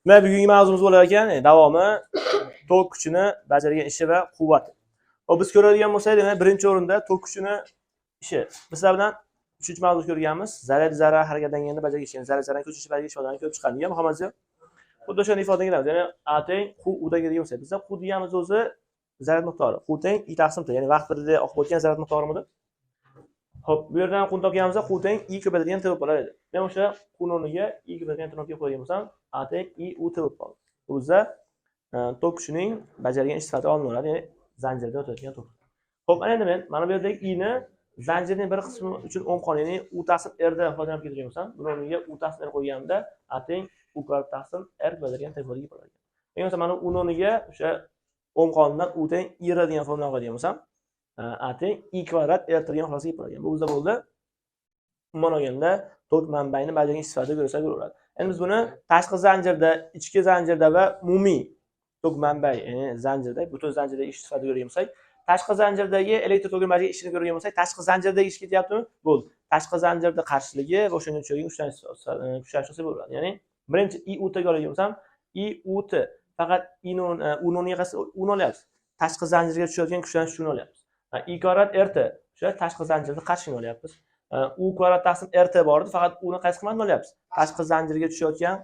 Demak, bugungi mavzumiz bo'lar ekan, davomi tok kuchini bajargan ishi va quvvati. Hop, biz ko'radigan bo'lsak, demak, birinchi o'rinda tok kuchini ishi. Biz sizlar bilan 3-mavzu ko'rganmiz. Zarar zarar harakatlanganda bajargan ishi, zarar zarar ko'chishi bajargan ish ifodani ko'rib chiqqandik, Muhammad Ziyo. Xuddi o'shani ifodaga kelamiz. Ya'ni A teng Q U da kelgan bo'lsak, bizda Q deganimiz o'zi zarar miqdori. Q teng I taqsim T, ya'ni vaqt birida oqib o'tgan zarar miqdorimidi? Xo'p, bu yerdan Q topganimizda Q teng I ko'paytirilgan T bo'lib qolar edi. Men o'sha Q o'rniga I ko'paytirilgan T qo'ygan bo'lsam, A teng I U T bo'lib qoldi. Bu bizda tok kuchining bajargan ish sifati olinadi, ya'ni zanjirdan o'tayotgan tok. Xo'p, ana endi men mana bu yerdagi I ni zanjirning bir qismi uchun o'ng qon, ya'ni U taqsim R dan foydalanib keltirgan bo'lsam, buni o'rniga U taqsim R qo'yganimda A teng U kvadrat taqsim R ko'paytirilgan T bo'lib qoladi. Demak, mana U o'rniga o'sha o'ng qondan U teng I R degan formulani qo'ygan bo'lsam, A teng I kvadrat R degan xulosaga kelib qolgan. Bu bizda bo'ldi. Umuman olganda tok manbaini bajargan ish sifatida ko'rsak bo'ladi. Endi biz buni tashqi zanjirda, ichki zanjirda va umumiy tok manbai, ya'ni zanjirda, butun zanjirdagi ish sifatida ko'rgan bo'lsak, tashqi zanjirdagi elektr tokini bajargan ishini ko'rgan bo'lsak, tashqi zanjirdagi ish ketyaptimi? Bo'ldi. Tashqi zanjirda qarshiligi va o'shanga tushadigan kuchlanish bo'lsa bo'ladi. Ya'ni birinchi I U T ga oladigan bo'lsam, I U T faqat I ni U ni qaysi U ni olyapmiz. Tashqi zanjirga tushadigan kuchlanish shuni olyapmiz. I kvadrat R T, o'sha tashqi zanjirda qarshilikni olyapmiz. U kvadrat taqsim R T bor edi, faqat U ni qaysi qismini olyapmiz? Tashqi zanjirga tushayotgan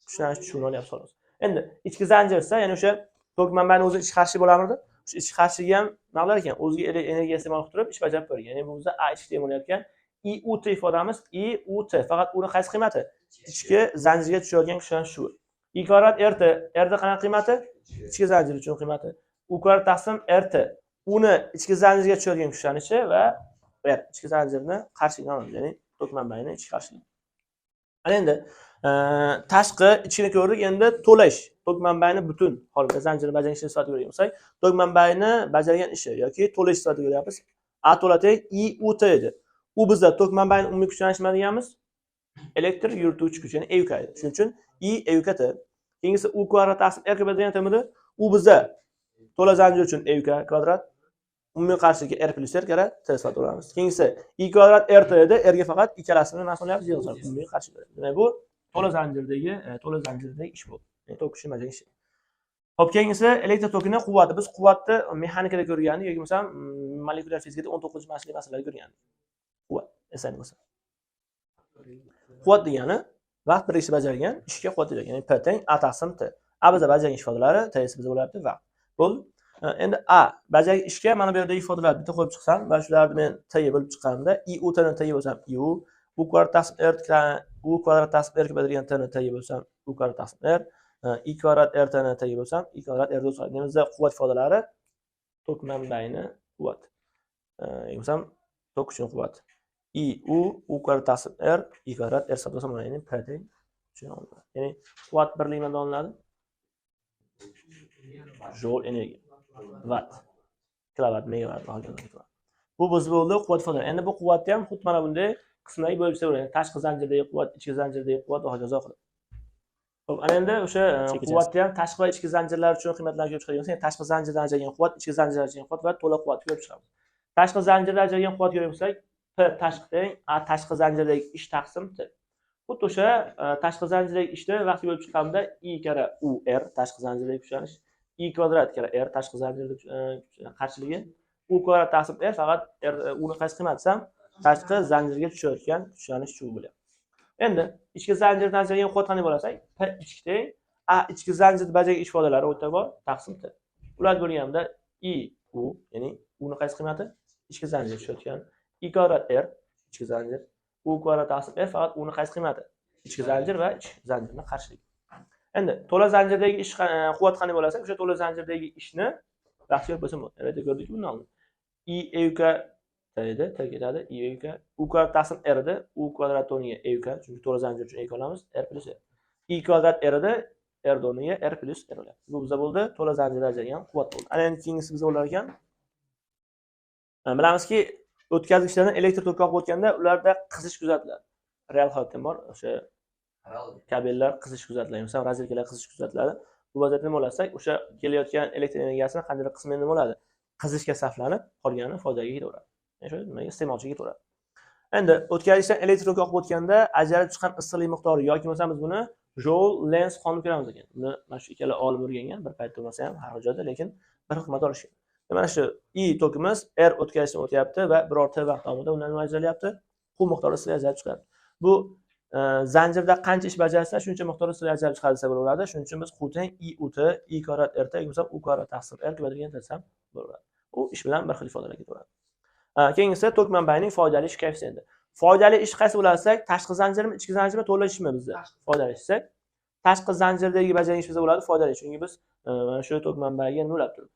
kuchlanish shuni olyapmiz xolos. Endi ichki zanjir esa, ya'ni o'sha tok manbaini o'zi ichki qarshi bo'larmidi? O'sha ichki qarshiligi ham nima qilar ekan? O'ziga energiya iste'mol qilib turib ish bajarib qo'ygan. Ya'ni bu bizda A ichki deb bo'layotgan I U T ifodamiz I U T, faqat uni qaysi qiymati? Ichki zanjirga tushayotgan kuchlanish shu. I kvadrat R T, R da qanaqa qiymati? Ichki zanjir uchun qiymati. U kvadrat taqsim R T, uni ichki zanjirga tushadigan kuchlanishi va R ichki zanjirni qarshiligini olamiz, ya'ni tok manbaini ichki qarshiligi. Ana endi tashqi ichkini ko'rdik, endi to'lash tok manbaini butun holatda zanjirni bajargan ishini sifatida ko'rgan bo'lsak, tok manbaini bajargan ishi yoki to'lash sifatida ko'ryapmiz. A to'la teng I U T edi. U bizda tok manbaini umumiy kuchlanishi nima deganmiz? Elektr yurituvchi kuch, ya'ni E U K edi. Shuning uchun I E U K T. Keyingisi U kvadrat taqsim R ko'paytirilgan T midi? U bizda to'la zanjir uchun E U K kvadrat, umumiy qarshiligi R plus R karra T sifatida olamiz. Keyingisi I kvadrat R T edi. R ga faqat ikkalasini nimasini olyapmiz? Yig'ib umumiy qarshilik. Demak, bu to'la zanjirdagi ish bo'ldi. Ya'ni tok kuchi bajargan ish. Xo'p, keyingisi elektr tokini quvvati. Biz quvvatni mexanikada ko'rgandik yoki bo'lmasam molekulyar fizikada 19-masala masalarida ko'rgandik. Quvvat, eslang bo'lsa. Quvvat degani vaqt birlikda bajargan ishga quvvat deyiladi. Ya'ni P teng A taqsim T. A bizda bajargan ish ifodalari, T esa bizda bo'lyapti vaqt. Bo'ldi. Endi A bajargan ishga mana bu yerdagi ifodalarni bitta qo'yib chiqsam va shularni men T ga bo'lib chiqqanimda I U T ni T ga bo'lsam I U, U kvadrat taqsim R U kvadrat taqsim R ko'paytirilgan T ni T ga bo'lsam U kvadrat taqsim R, I kvadrat R T ni T ga bo'lsam I kvadrat R bo'lsa. Demak, bizda quvvat ifodalari tok manbaini quvvat. Bo'lsam tok kuchini quvvati. I U, U kvadrat taqsim R, I kvadrat R sifatida bo'lsa, ya'ni P teng uchun olinadi. Ya'ni quvvat birligi nimadan olinadi? Joule energiya. Watt, kilovatt, megawatt va hokazo. Bu biz bo'ldi quvvat ifodalari. Endi bu quvvatni ham xuddi mana bunday qismlarga bo'lib chiqsa bo'ladi. Ya'ni tashqi zanjirdagi quvvat, ichki zanjirdagi quvvat va hokazo qilib. Xo'p, ana endi o'sha quvvatni ham tashqi va ichki zanjirlar uchun qiymatlarni ko'rib chiqadigan bo'lsak, ya'ni tashqi zanjirdan ajralgan quvvat, ichki zanjirdan ajralgan quvvat va to'la quvvatni ko'rib chiqamiz. Tashqi zanjirdan ajralgan quvvat ko'rgan bo'lsak, P tashqi teng A tashqi zanjirdagi ish taqsim T. Xuddi o'sha tashqi zanjirdagi ishni vaqtga bo'lib chiqqanda I karra U R tashqi zanjirdagi kuchlanish, I kvadrat karra R tashqi zanjirdagi qarshiligi, U kvadrat taqsim R faqat R U ni qaysi qiymat desam, tashqi zanjirga tushayotgan kuchlanish shu bo'lyapti. Endi ichki zanjirdan ajralgan quvvat qanday bo'lasak, P ichki teng A ichki zanjirda bajargan ish ifodalari o'rta bor taqsim T. Ular bo'lganda I U, ya'ni U ni qaysi qiymati? Ichki zanjirga tushayotgan I kvadrat R ichki zanjir, U kvadrat taqsim R faqat U ni qaysi qiymati? Ichki zanjir va ichki zanjirning qarshiligi. Endi to'la zanjirdagi ish quvvat qanday bo'lsa, o'sha to'la zanjirdagi ishni vaqtga bo'lsa bo'ladi. Albatta ko'rdik bundan oldin. I E U K T edi, T ketadi, I E U K, U kvadrat taqsim R edi, U kvadrat o'rniga E U K, chunki to'la zanjir uchun E K olamiz, R plus R. I kvadrat R edi, R o'rniga R plus R bo'ladi. Bu bizda bo'ldi to'la zanjirda ajralgan quvvat bo'ldi. Ana endi keyingisi bizda bo'lar ekan. Bilamizki, o'tkazgichlardan elektr toki oqib o'tganda ularda qizish kuzatiladi. Real hayotda bor, o'sha kabellar qizish kuzatiladi, masalan, rozetkalar qizish kuzatiladi. Bu vaziyatda nima bo'lasak, o'sha kelayotgan elektr energiyasini qandaydir qismi nima bo'ladi? Qizishga sarflanib, qolgani foydaga ketaveradi. Ya'ni shu nimaga iste'molchiga ketaveradi. Endi o'tkazgichdan elektr toki oqib o'tganda ajralib chiqqan issiqlik miqdori yoki bo'lmasa biz buni Joul Lens qonuni ko'ramiz ekan. Buni mana shu ikkala olim o'rgangan, bir paytda bo'lmasa ham har xil joyda, lekin bir xil hikmat olishgan. Mana shu I tokimiz R o'tkazishdan o'tyapti va biror T vaqt davomida undan nima ajralyapti? Q miqdori sizga ajralib chiqadi. Bu zanjirda qancha ish bajarsa, shuncha miqdorda sizga ajralib chiqadi desa bo'laveradi. Shuning uchun biz Q teng I U T, I kvadrat R T, yoki U kvadrat taqsim R ko'paytirilgan desam bo'laveradi. U ish bilan bir xil ifodalar ketaveradi. Keyingisi tok manbaining foydali ish koeffitsiyenti. Foydali ish qaysi bo'ladi desak, tashqi zanjirmi, ichki zanjirmi, to'la ishmi bizda? Foydali ish desak, tashqi zanjirdagi bajargan ish bizda bo'ladi foydali. Chunki biz mana shu tok manbaiga nima ulab turib,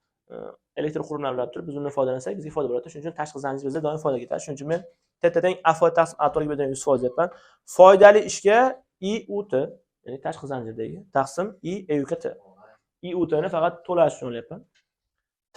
elektr qurilmani ulab turib, biz undan foydalansak, bizga foyda bo'ladi. Shuning uchun tashqi zanjir bizda doim foyda ketadi. Shuning uchun men T T teng A foy taqsim A to'rtga bo'lgan 100% deyapman. Foydali ishga I U T, ya'ni tashqi zanjirdagi taqsim I E U K T. I U T ni faqat to'lash uchun olyapman.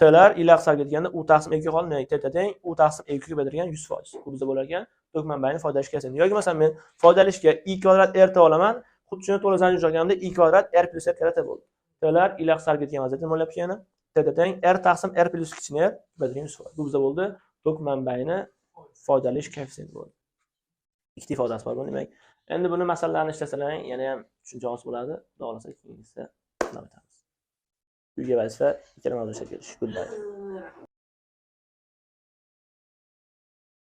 T'lar ila qisqarib ketganda U taqsim E qoldi, demak T T teng U taqsim E ga ko'paytirilgan 100%. Bu bizda bo'lar ekan tok manbaining foydali ishga. Yoki masalan men foydali ishga I kvadrat R T olaman, xuddi shuni to'la zanjir olganimda I kvadrat R plyus R kvadrat T bo'ldi. T'lar ila qisqarib ketgan vaziyatda nima bo'lyapti yana? T T teng R taqsim R plyus kichkina R ko'paytirilgan 100%. Bu bizda bo'ldi tok manbaini foydali ish koeffitsiyenti bo'ldi. Ikkita ifodasi bor buni, demak. Endi buni masalalarini ishlasalar yana ham tushuncha oz bo'ladi. Xudo xohlasa keyingisida davom etamiz. Uyga vazifa ikkala mavzu ishlab kelish. Goodbye.